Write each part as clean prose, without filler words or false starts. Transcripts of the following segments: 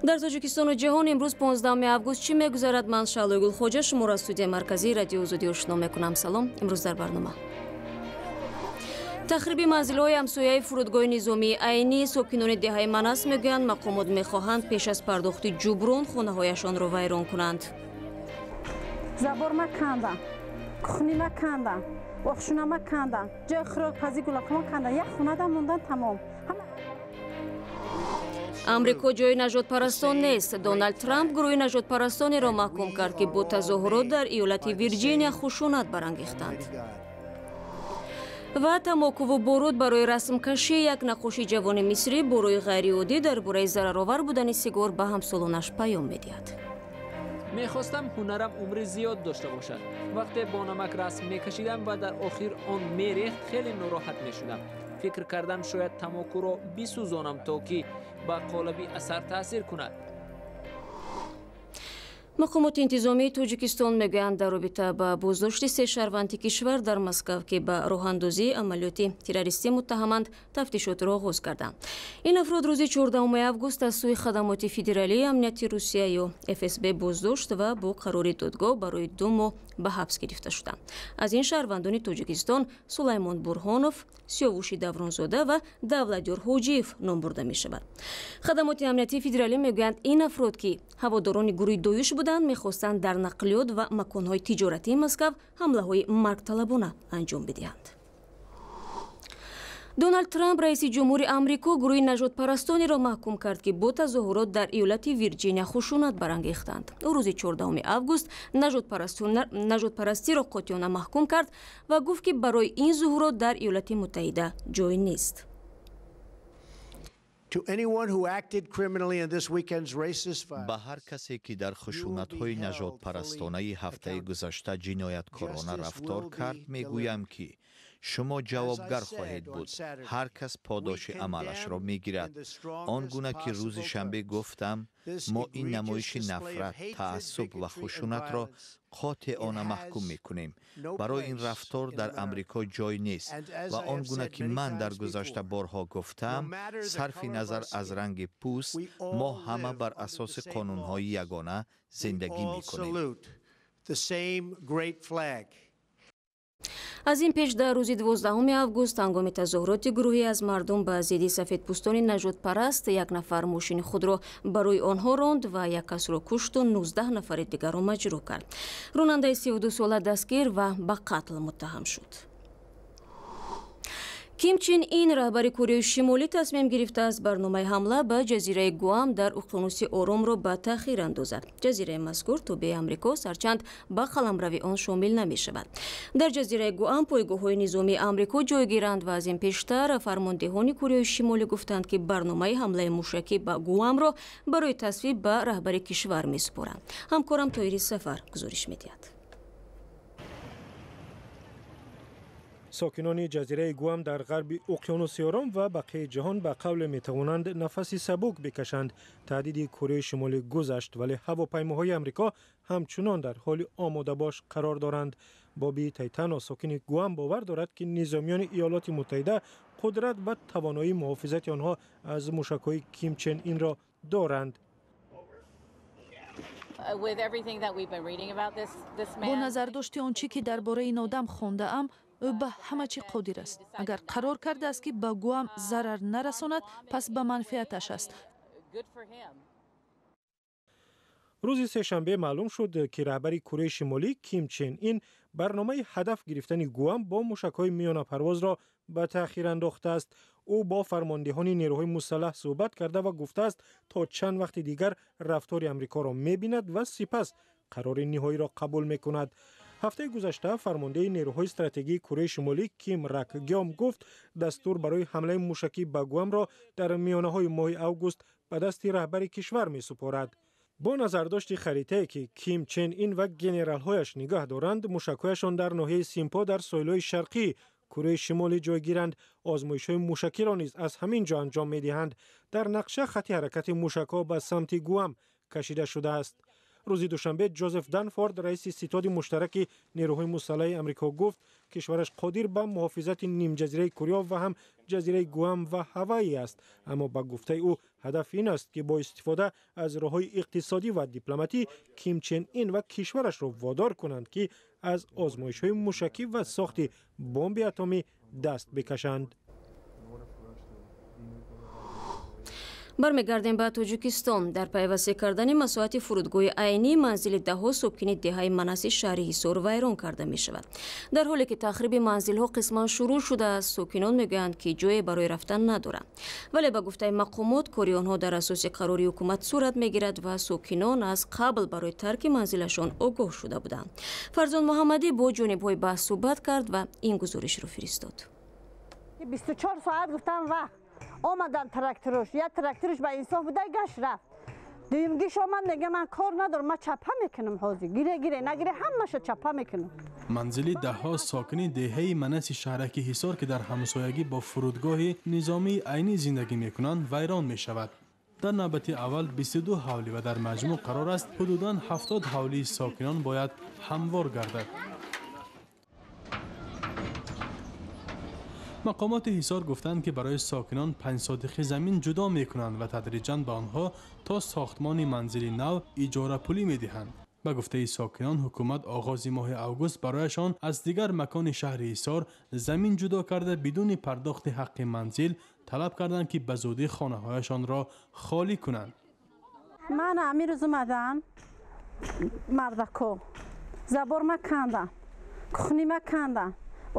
Дар Тоҷикистону ҷаҳон имрӯз 15 август чӣ мегузарад? Ман Шаълои Гулхоҷа шуморо аз студияи марказии Радиои Озодӣ ошно мекунам. Салом. Имрӯз дар барнома: тахриби манзилҳои ҳамсояи фурудгоҳи низомии Айнӣ. Сокинони деҳаи Манас мегӯянд, мақомот мехоҳанд пеш аз пардохти ҷуброн хонаҳояшонро вайрон кунанд. Забор ма кандам, кухни ма кандам, ошхона ма кандам, ҷои хӯрокпазӣ гулакма кандам, як хонада мондан, тамом. Амрико ҷои нажодпарастон нест. Доналд Трамп гурӯҳи нажодпарастонеро маҳкум кард, ки бо тазоҳурот дар иёлати Вирҷиния хушунат барангехтанд. Ва тамокуву боруд барои расмкашӣ. Як наққоши ҷавони мисрӣ бо рӯи ғайриоддӣ дар бораи зараровар будани сигор ба ҳамсолонаш паём медиҳад. Мехостам ҳунарам умри зиёд дошта бошад. Вақте бо намак расм мекашидам ва дар охир он мерехт, хеле нороҳат мешудам. Фикр кардам, шояд тамокуро бисӯзонам, то ки ба қолаби асар таъсир кунад. Мақомоти интизомии Тоҷикистон мегӯянд, дар робита ба боздошти се шаҳрванди кишвар дар Москав, ки ба роҳандозии амалиёти террористӣ муттаҳаманд, тафтишотро оғоз карданд. Ин афрод рӯзи 14 август аз сӯи хадамоти федералии амнияти Русия ё ФСБ боздошт ва бо қарори додгоҳ барои 2 моҳ ба ҳабс гирифта шуданд. Аз ин шаҳрвандони Тоҷикистон Сулаймон Бурҳонов, Сиёвуши Давронзода ва Давлатёр Ҳоҷиев ном бурда мешавад. Хадамоти амниятии федералӣ мегӯянд, ин афрод, ки ҳаводорони гурӯҳи Доиш буданд, мехостанд дар нақлиёт ва маконҳои тиҷоратии Москав ҳамлаҳои маргталабона анҷом бидиҳанд. Доналд Трамп, раиси ҷумҳури Амрико, гурӯҳи нажодпарастонеро маҳкум кард, ки бо тазоҳурот дар иёлати Вирҷиния хушунат барангехтанд. Ӯ рӯзи 14 август нажодпарастиро қотеона маҳкум кард ва гуфт, ки барои ин зуҳурот дар Иёлати Муттаҳида ҷой нест. Ба ҳар касе, ки дар хушунатҳои нажодпарастонаи ҳафтаи гузашта ҷинояткорона рафтор кард, мегӯям, ки шумо ҷавобгар хоҳед буд. Ҳар кас подоши амалашро мегирад. Он гуна ки рӯзи шанбе гуфтам, мо ин намоиши нафрат, таассуб ва хушунатро қотеона маҳкум мекунем. Барои ин рафтор дар Амрико ҷой нест. Ва он гуна ки ман дар гузашта борҳо гуфтаам, сарфи назар аз ранги пӯст, мо ҳама бар асоси қонунҳои ягона зиндагӣ мекунем. Аз ин пеш, дар рӯзи 12 август, ҳангоми тазоҳуроти гурӯҳе аз мардум ба зидди сафедпӯстони нажодпараст, як нафар мошини худро ба рӯи онҳо ронд ва як касро кушту 19 нафари дигарро маҷрӯҳ кард. Ронандаи 32сола дастгир ва ба қатл муттаҳам шуд. Ким Чин Ин, раҳбари Кореяи Шимолӣ, тасмим гирифтааст барномаи ҳамла ба ҷазираи Гуам дар уқёнуси Оромро ба таъхир андозад. Ҷазираи мазкур тобеи Амрикост, ҳарчанд ба қаламрави он шомил намешавад. Дар ҷазираи Гуам пойгоҳҳои низомии Амрико ҷойгиранд ва аз ин пештар фармондеҳони Кореяи Шимолӣ гуфтанд, ки барномаи ҳамлаи мушакӣ ба Гуамро барои тасвиб ба раҳбари кишвар месупоранд. Ҳамкорам Тоҳири Сафар гузориш медиҳад. Сокинони ҷазираи Гуам дар ғарби уқёнуси Ором ва бақияи ҷаҳон ба қавле метавонанд нафаси сабук бикашанд. Таҳдиди Кореяи Шимолӣ гузашт, вале ҳавопаймоҳои Амрико ҳамчунон дар ҳоли омодабош қарор доранд. Боби Тайтано, сокини Гуам, бовар дорад, ки низомиёни Иёлоти Муттаҳида қудрат ва тавоноии муҳофизати онҳо аз мушакҳои Ким Чен Инро доранд. Бо назардошти он чӣ ки дар бораи ин одам хондаам, ӯ ба ҳама чӣ қодир аст. Агар қарор кардааст, ки ба Гуам зарар нарасонад, пас ба манфиаташ аст. Рӯзи сешанбе маълум шуд, ки раҳбари Кореяи Шимолӣ Ким Чен Ин барномаи ҳадаф гирифтани Гуам бо мушакҳои миёнапарвозро ба таъхир андохтааст. Ӯ бо фармондеҳони нерӯҳои мусаллаҳ суҳбат карда ва гуфтааст, то чанд вақти дигар рафтори Амрикоро мебинад ва сипас қарори ниҳоиро қабул мекунад. Ҳафтаи гузашта фармондеҳи нерӯҳои стратегии Кореяи Шимолӣ Ким Рак Гём гуфт, дастур барои ҳамлаи мушакӣ ба Гуамро дар миёнаҳои моҳи август ба дасти раҳбари кишвар месупорад. Бо назардошти харитае, ки Ким Чен Ин ва генералҳояш нигаҳ доранд, мушакҳояшон дар ноҳияи Симпо дар соҳилҳои шарқии Кореяи Шимолӣ ҷойгиранд, озмоишҳои мушакиро низ аз ҳамин ҷо анҷом медиҳанд. Дар нақша хатти ҳаракати мушакҳо ба самти Гуам кашида шудааст. Рӯзи душанбе Ҷозеф Данфорд, раиси ситоди муштараки нерӯҳои мусаллаҳи Амрико, гуфт, кишвараш қодир ба муҳофизати нимҷазираи Корея ва ҳам ҷазираи Гуам ва Ҳавайи аст. Аммо ба гуфтаи ӯ, ҳадаф ин аст, ки бо истифода аз роҳҳои иқтисодӣ ва дипломатӣ Ким Чен Ин ва кишварашро водор кунанд, ки аз озмоишҳои мушакӣ ва сохти бомби атомӣ даст бикашанд. Бармегардем ба Тоҷикистон. Дар пайвасте кардани масоҳати фурудгоҳи Айнӣ манзили даҳҳо сокини деҳаи Манаси шаҳри Ҳисор вайрон карда мешавад. Дар ҳоле ки тахриби манзилҳо қисман шурӯъ шудааст, сокинон мегӯянд, ки ҷое барои рафтан надоранд. Вале ба гуфтаи мақомот, кори онҳо дар асоси қарори ҳукумат сурат мегирад ва сокинон аз қабл барои тарки манзилашон огоҳ шуда буданд. Фарзон Муҳаммадӣ бо ҷонибҳои баҳс суҳбат кард ва ин гузоришро фиристод. 24 соат гуфтам вақт омадан тракторуш, як тракторуш ба инсоф буда, гашт рафт. Дуюмгиш омад, мега ман кор надорам, ман чапа мекунам ҳозир. Гире гире нагире ҳамаша чапа мекунам. Манзили даҳҳо сокини деҳаи Манаси шаҳраки Ҳисор, ки дар ҳамсоягӣ бо фурудгоҳи низомии Айнӣ зиндагӣ мекунанд, вайрон мешавад. Дар навбати аввал 22 ҳавлӣ ва дар маҷмӯъ қарор аст ҳудудан 70 ҳавлии сокинон бояд ҳамвор гардад. Мақомоти Ҳисор гуфтанд, ки барои сокинон 5 сотихи замин ҷудо мекунанд ва тадриҷан ба онҳо то сохтмони манзили нав иҷорапулӣ медиҳанд. Ба гуфтаи сокинон, ҳукумат оғози моҳи август барояшон аз дигар макони шаҳри Ҳисор замин ҷудо карда, бидуни пардохти ҳаққи манзил талаб карданд, ки ба зудӣ хонаҳояшонро холӣ кунанд. Ман амирӯз омадан мардако забор ма кандам, кухни ма кандам,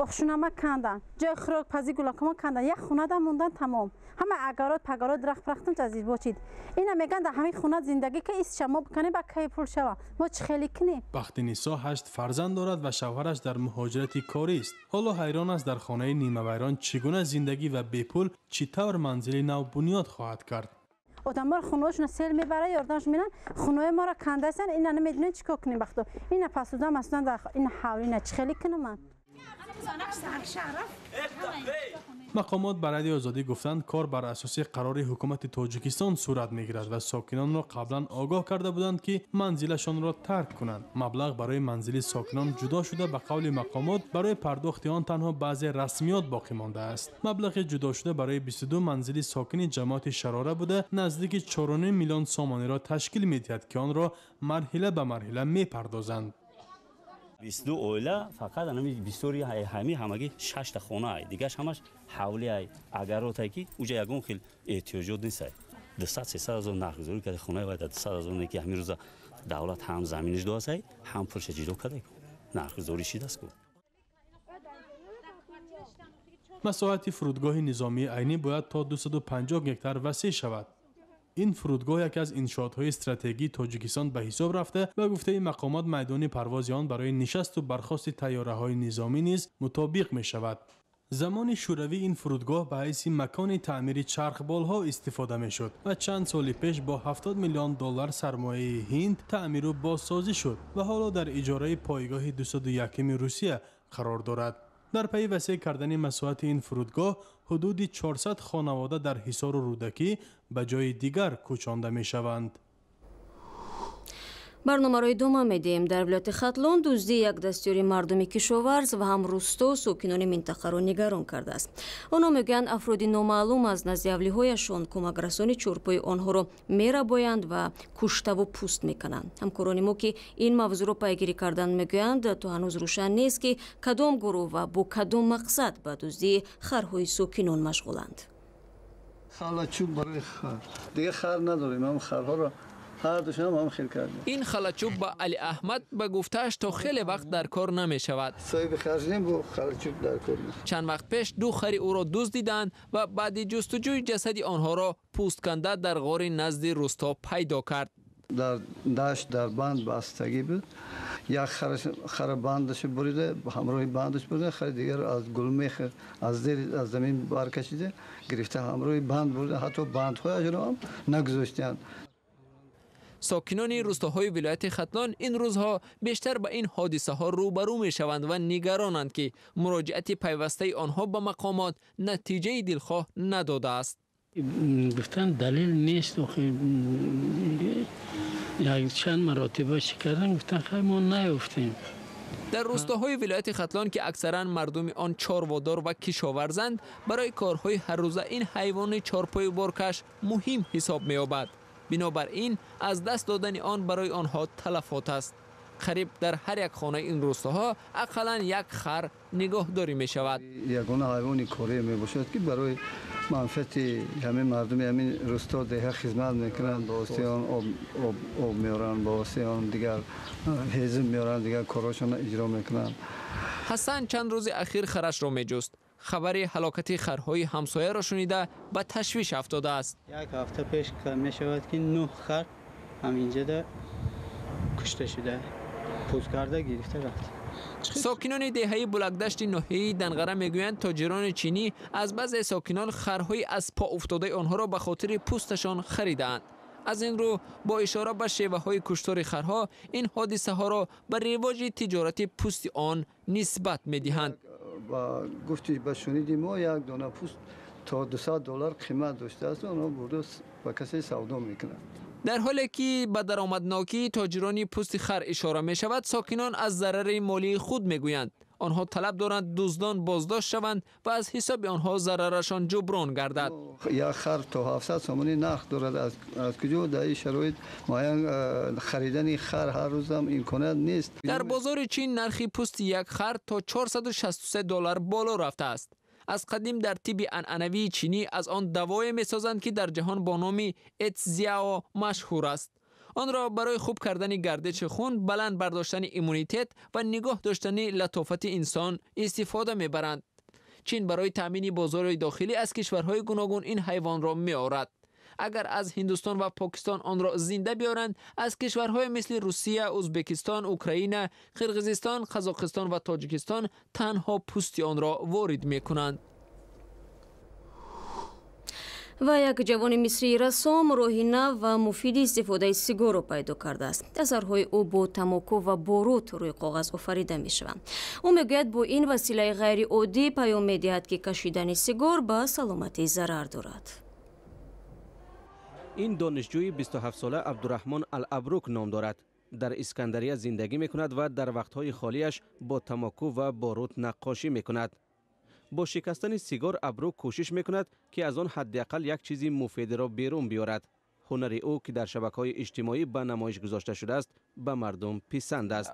охшунама кандан, ҷои хӯрокпазӣ гулакома кандан, як хонада мондан тамом. Ҳама агарот пагарот дарахт парахтам азиз бочид. Ина меган дар ҳамин хона зиндагӣ ка истша мо биканем, ба кай пул шава, мо чӣ хеле кунем? Бахтинисо 8 фарзанд дорад ва шавҳараш дар муҳоҷирати корист. Ҳоло ҳайрон аст, дар хонаи нимавайрон чӣ гуна зиндагӣ ва бепул чӣ тавр манзили нав бунёд хоҳад кард. Одамҳоро хонаҳошона сел мебарад, ёрдамш меран, хонаҳои моро кандастан, ина намедонем чӣ кор кунем бахто. Ина пасуда масудан дар ина ҳавлӣ ина чӣ хеле кунам ман? Мақомот ба Радиои Озодӣ гуфтанд, кор бар асоси қарори ҳукумати Тоҷикистон сурат мегирад ва сокинонро қаблан огоҳ карда буданд, ки манзилашонро тарк кунанд. Маблағ барои манзили сокинон ҷудо шуда, ба қавли мақомот барои пардохти он танҳо баъзе расмиёт боқӣ мондааст. Маблағи ҷудошуда барои 22 манзили сокини ҷамоати Шарора буда, наздики 4,5 миллион сомониро ташкил медиҳад, ки онро марҳила ба марҳила мепардозанд. 22 оила фақат анами бисёри ҳами ҳамагӣ 6 та хона ай, дигаш ҳамаш ҳавли ай, агарот ай, ки уҷа ягон хел эҳтиёҷот нест ай. 200-300 ҳазор нархгузорӣ карда хонаи вай 200 ҳазор, не ки ҳамин рӯза давлат ҳам заминиш доаст ай, ҳам пулша ҷудо карда, нархгузорӣ шидааст ку. Масоҳати фурудгоҳи низомии Айнӣ бояд то 250 гектар васеъ шавад. Ин фурудгоҳ яке аз иншоотҳои стратегии Тоҷикистон ба ҳисоб рафта, ба гуфтаи мақомот майдони парвози он барои нишасту бархости тайёраҳои низомӣ низ мутобиқ мешавад. Замони шӯравӣ ин фурудгоҳ ба ҳайси макони таъмири чархболҳо истифода мешуд ва чанд соли пеш бо 70 миллион доллар сармояи ҳинд таъмиру бозсозӣ шуд ва ҳоло дар иҷораи пойгоҳи 201-ми Русия қарор дорад. Дар пайи васеъ кардани масоҳати ин фурудгоҳ ҳудуди 400 хонавода дар Ҳисору Рӯдакӣ ба ҷои дигар кӯчонда мешаванд. Барномаро идома медиҳем. Дар вилояти Хатлон дуздии як дастёри мардуми кишоварз ва ҳам русто сокинони минтақаро нигарон кардааст. Онҳо мегӯянд, афроди номаълум аз назди ҳавлиҳояшон кӯмакрасони чорпои онҳоро мерабоянд ва куштаву пӯст мекунанд. Ҳамкорони мо, ки ин мавзӯъро пайгирӣ карданд, мегӯянд, то ҳанӯз рӯшан нест, ки кадом гурӯҳ ва бо кадом мақсад ба дуздии харҳои сокинон машғуланд. Халачӯб барои хар. Дигар хар надорем, ҳам харҳоро Ин халачӯб ба Али Аҳмад ба гуфтааш то хеле вақт дар кор намешавад. Чанд вақт пеш ду хари ӯро дуздиданд ва баъди ҷустуҷӯи ҷасади онҳоро пӯстканда дар ғори назди русто пайдо кард. Дар дашт дар банд бастагӣ буд. Як хара бандаш бурида, ҳамроҳи бандаш бурда, хари дигар аз гулмех аз зер аз замин баркашида гирифта ҳамроҳи банд бурда, ҳатто бандҳояшро ҳам нагузоштанд. Сокинони рустоҳои вилояти Хатлон ин рӯзҳо бештар ба ин ҳодисаҳо рӯбарӯ мешаванд ва нигаронанд, ки муроҷиати пайвастаи онҳо ба мақомот натиҷаи дилхоҳ надодааст. Гуфтан далел нест, Як чанд маротиба чӣ кардан, гуфтан хай мо наёфтем. Дар рустоҳои вилояти Хатлон, ки аксаран мардуми он чорводор ва кишоварзанд, барои корҳои ҳаррӯза ин ҳайвони чорпои боркаш муҳим ҳисоб меёбад. Бинобар ин аз даст додани он барои онҳо талафот аст. Қариб дар ҳар як хонаи ин рустоҳо ақаллан як хар нигоҳдорӣ мешавад. Ягона ҳайвони корӣ мебошад, ки барои манфиати ҳамин мардуми ҳамин русто деҳа хизмат мекунанд. Ба воситаи он об меоранд, ба воситаи он дигар ҳезм меоранд, дигар корҳошонро иҷро мекунанд. Ҳасан чанд рӯзи ахир харашро меҷуст. Хабари ҳалокати харҳои ҳамсояро шунида ба ташвиш афтодааст. Як ҳафта пеш мешавад, ки 9 хар ҳаминҷода кушта шуда, пӯст карда гирифта рафт. Сокинони деҳаи Булакдашти ноҳияи Данғара мегӯянд, тоҷирони чинӣ аз баъзе сокинон харҳои аз по уфтодаи онҳоро ба хотири пӯсташон харидаанд. Аз ин рӯ бо ишора ба шеваҳои куштори харҳо ин ҳодисаҳоро ба ривоҷи тиҷорати пӯсти он нисбат медиҳанд. Ба гуфти ба шуниди мо як дона пӯст то $200 қимат доштааст, онҳо бурда ба касе савдо мекунанд. Дар ҳоле ки ба даромаднокии тоҷирони пӯсти хар ишора мешавад, сокинон аз зарари молии худ мегӯянд. Онҳо талаб доранд дуздон боздошт шаванд ва аз ҳисоби онҳо зарарашон ҷуброн гардад. Як хар то 700 сомонӣ нарх дорад. Аз куҷо дар ин шароит муайян харидани хар ҳар рӯзам имконият нест. Дар бозори Чин нархи пӯсти як хар то $463 боло рафтааст. Аз қадим дар тибби анъанавии чинӣ аз он давое месозанд, ки дар ҷаҳон бо номи этсзяо машҳур аст. Онро барои хуб кардани гардиши хун, баланд бардоштани иммунитет ва нигоҳ доштани латофати инсон истифода мебаранд. Чин барои таъмини бозори дохилӣ аз кишварҳои гуногун ин ҳайвонро меорад. Агар аз Ҳиндустон ва Покистон онро зинда биёранд, аз кишварҳои мисли Русия, Ӯзбекистон, Украина, Қирғизистон, Қазоқистон ва Тоҷикистон танҳо пӯсти онро ворид мекунанд. Ва як ҷавони мисрии рассом роҳи нав ва муфиди истифодаи сигорро пайдо кардааст. Асарҳои ӯ бо тамоку ва борут рӯи коғаз офарида мешаванд. Ӯ мегӯяд, бо ин василаи ғайриоддӣ паём медиҳад, ки кашидани сигор ба саломатӣ зарар дорад. Ин донишҷӯи 27-сола Абдураҳмон Ал-Абрук ном дорад. Дар Искандария зиндагӣ мекунад ва дар вақтҳои холиаш бо тамоку ва борут наққошӣ мекунад. Бо шикастани сигор Абрук кӯшиш мекунад, ки аз он ҳадди ақал як чизи муфидеро берун биёрад. Ҳунари ӯ, ки дар шабакаҳои иҷтимоӣ ба намоиш гузошта шудааст, ба мардум писанд аст.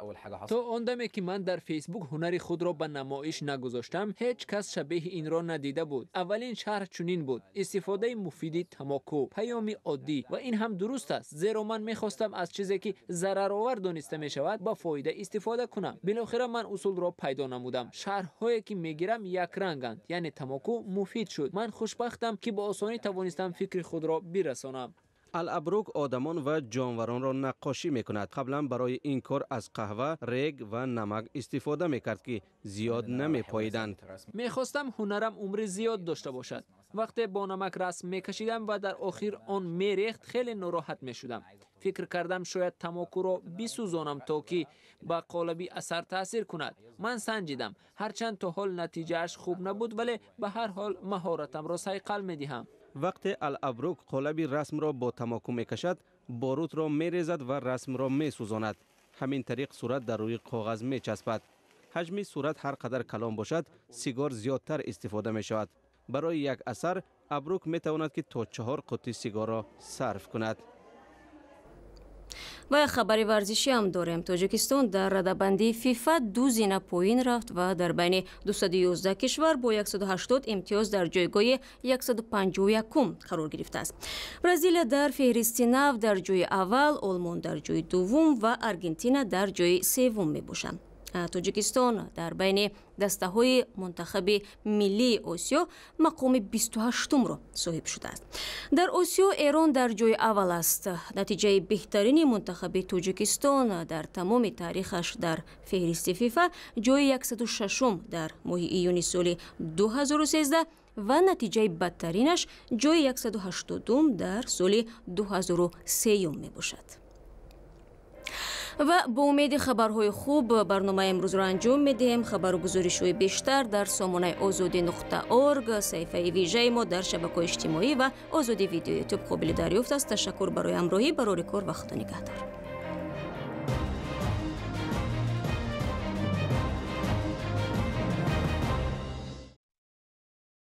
То он даме ки ман дар Фейсбук ҳунари худро ба намоиш нагузоштам, ҳеҷ кас шабеҳи инро надида буд. Аввалин шарҳ чунин буд: истифодаи муфиди тамоку, паёми оддӣ. Ва ин ҳам дуруст аст, зеро ман мехостам аз чизе ки зараровар дониста мешавад ба фоида истифода кунам. Билохира ман усулро пайдо намудам. Шарҳҳое ки мегирам якранганд, яъне тамоку муфид шуд. Ман хушбахтам, ки ба осонӣ тавонистам фикри худро бирасонам. Ал-Абрук одамон ва ҷонваронро наққошӣ мекунад. Қаблан барои ин кор аз қаҳва, рег ва намак истифода мекард, ки зиёд намепоиданд. Мехостам ҳунарам умри зиёд дошта бошад. Вақте бо намак расм мекашидам ва дар охир он мерехт, хеле нороҳат мешудам. Фикр кардам, шояд тамокуро бисӯзонам, то ки ба қолаби асар таъсир кунад. Ман санҷидам, ҳарчанд то ҳол натиҷааш хуб набуд, вале ба ҳар ҳол маҳоратамро сайқал медиҳам. Вақте Ал-Абрук қолаби расмро бо тамоку мекашад, борутро мерезад ва расмро месӯзонад. Ҳамин тариқ сурат дар рӯи коғаз мечаспад. Ҳаҷми сурат ҳар қадар калон бошад, сигор зиёдтар истифода мешавад. Барои як асар Абрук метавонад, ки то 4 қуттӣ сигорро сарф кунад. Ва як хабари варзишӣ ҳам дорем. Тоҷикистон дар радабандии ФИФА 2 зина поин рафт ва дар байни 211 кишвар бо 180 имтиёз дар ҷойгоҳи 151 қарор гирифтааст. Бразилия дар феҳристи нав дар ҷои аввал, Олмон дар ҷои дуввум ва Аргентина дар ҷои севум мебошанд. Тоҷикистон дар байни дастаҳои мунтахаби миллии Осиё мақоми 28-умро соҳиб шудааст. Дар Осиё Эрон дар ҷои аввал аст. Натиҷаи беҳтарини мунтахаби Тоҷикистон дар тамоми таърихаш дар феҳристи ФИФА ҷои 106-ум дар моҳи июни соли 2013 ва натиҷаи бадтаринаш ҷои 180-ум дар соли 2003 мебошад. Ва бо умеди хабарҳои хуб барномаи имрӯзро анҷом медиҳем. Хабару гузоришҳои бештар дар сомонаи озодӣ.орг, саҳифаи вижаи мо дар шабакаҳои иҷтимоӣ ва Озодӣ видео ютуб қобили дарёфт аст. Ташаккур барои ҳамроҳӣ, барори кор ва худо нигаҳдор.